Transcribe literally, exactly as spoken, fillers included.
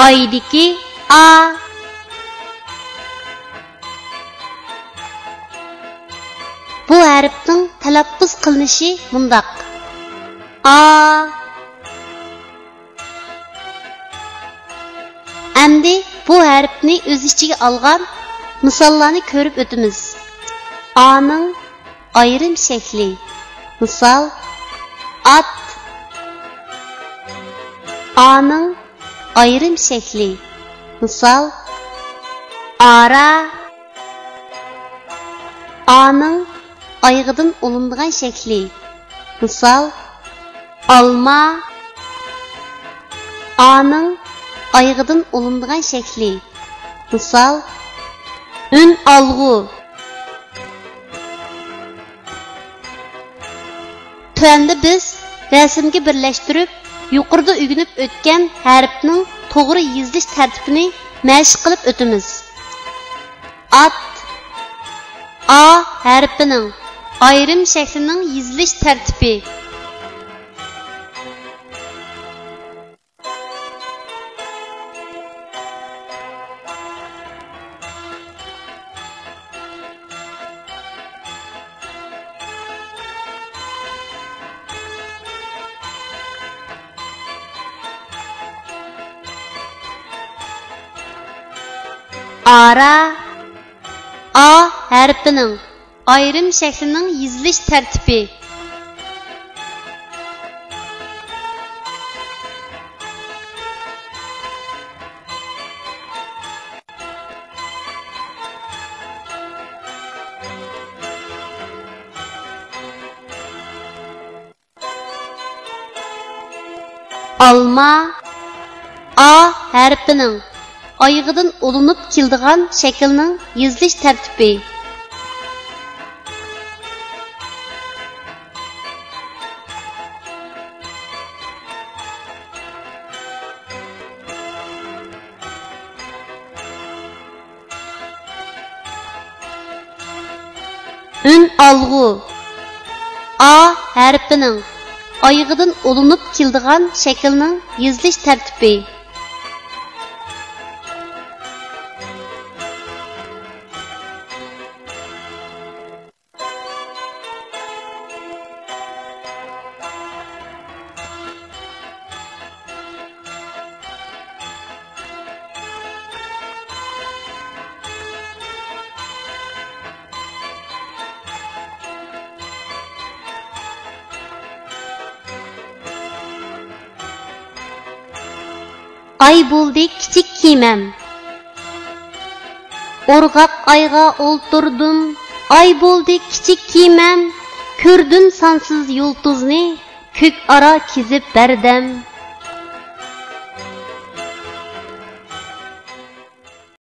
ئايدىكى ئا. بۇ ھەرپنىڭ تەلەپپۇز قىلىنىشى مۇنداق: ئا. ئەمدى بۇ ھەرپنى ئۆز ئىچىگە ئالغان مىساللارنى كۆرۈپ ئۆتىمىز. ئانىڭ ئايرىم شەكلى. مىسال، ئات. ئانىڭ ئايرىم شەكلى. مىسال، ئارا. ئانىڭ ئايىغىدىن ئۇلىنىدىغان شەكلى. مىسال، ئالما. ئانىڭ ئايىغىدىن ئۇلىنىدىغان شەكلى. مىسال، ئۈن ئالغۇ. تۆۋەندە بىز رەسىمگە بىرلەشتۈرۈپ، يۇقىرىدا ئۆگىنىپ ئۆتكەن ھەرپنىڭ توغرا يېزىلىش تەرتىپىنى مەشىق قىلىپ ئۆتىمىز. ئات. ئا ھەرپىنىڭ ئايرىم شەكلىنىڭ يېزىلىش تەرتىپى. ئارا. ئا ھەرپىنىڭ ئايرىم شەكلىنىڭ يېزىلىش تەرتىپى. ئالما. ئا ھەرپىنىڭ ئايىغىدىن ئۇلىنىپ كېلىدىغان شەكىلنىڭ يېزىلىش تەرتىپى. ئۈن ئالغۇ. ئا ھەرپىنىڭ ئايىغىدىن ئۇلىنىپ كېلىدىغان شەكىلنىڭ يېزىلىش تەرتىپى. ئاي بولدى كىچىك كېمەم. ئورغاق ئايغا ئولتۇردۇم، ئاي بولدى كىچىك كېمەم. كۆردۈم سانسىز يۇلتۇزنى، كۆك ئارا كېزىپ بەردەم.